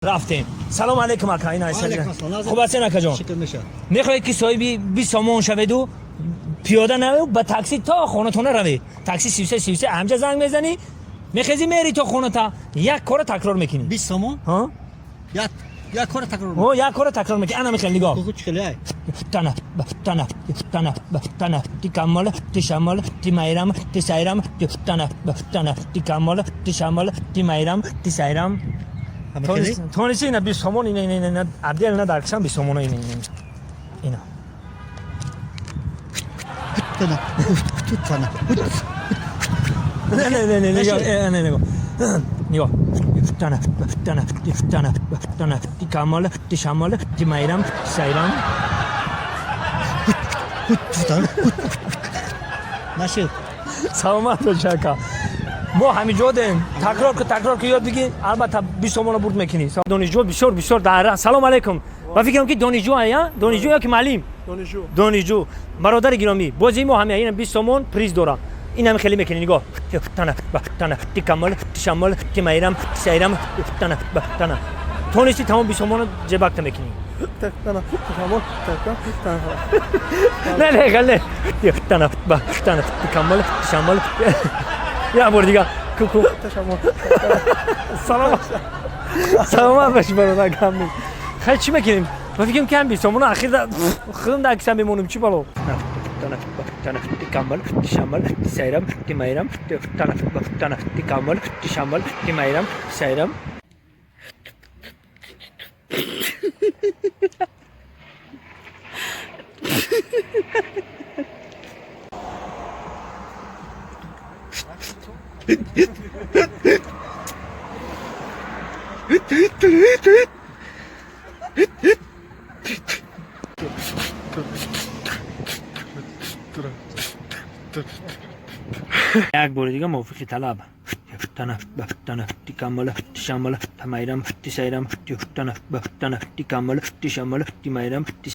Рафтем. Салом алейкум, ака. Ина. Алейкум ассалом. Хуб ҳастен, акаҷон? Шукр, мешавад. Мехоҳед, ки соҳиби 20 сомон шаведу пиёда наву ба такси то хонатона равед? Такси 33 33, ҳамҷа занг мезанӣ, мехези, мери то хоната. Як кора такрор мекунӣ. 20 сомон? Ҳа? Як кора такрор. О, як кора такрор мекунӣ. Ана мехел, нигоҳ. Куку чӣ хеле? Тана тана тана тана ти камол ти шамол ти майрам ти сайрам ти тана тана ти камол ти шамол ти майрам ти сайрам. Тонисти? Ина 20 сомон, ина, ина, ина, абдел на даркшам 20 сомон, ина, ина, ина. Тана тана. Не, не, не, не, нигоҳ, не, нигоҳ, нигоҳ. Тана тана тана тана ти камол ти шамол ти майрам ти сайрам. Нашид. Саломат бош, ака. Мо ҳамиҷо дем. Такрор ку, такрор ку, ёд бигир. Албатта, 20 сомона бурд мекунӣ. Донишҷӯ бисёр бисёр дар. Салом алейкум. Ба фикрам, ки донишҷӯ ая, донишҷӯ ё ки муаллим? Донишҷӯ. Донишҷӯ. Бародари гиромӣ, бози мо ҳама ина 20 сомон приз дорам. Ин ҳами хеле мекунӣ, нигоҳ. Тана тана ти камол ти шамол ти майрам ти сайрам тана тана. Тонисти, тамом 20 сомона ҷебакта мекунӣ. Тана шамол тана. Не, не, хеле не. Тана тана ти камол ти шамол. Як бор дига. Ку-ку. Шамол. Салом. Саломат бошӣ, бародар, гам нест. Хай, чӣ мекунем? Ба фикрам, ки ҳам 20 сомона ахир худам дар киса мемонем, чӣ бало? Тана тана ти камол ти шамол ти сайрам ти майрам тана тана ти камол ти шамол ти майрам ти сайрам. Як бори дига, мувофиқи талаб. Тана тана ти камол ти шамол ти майрам ти сайрам тана тана ти камол ти шамол ти майрам ти.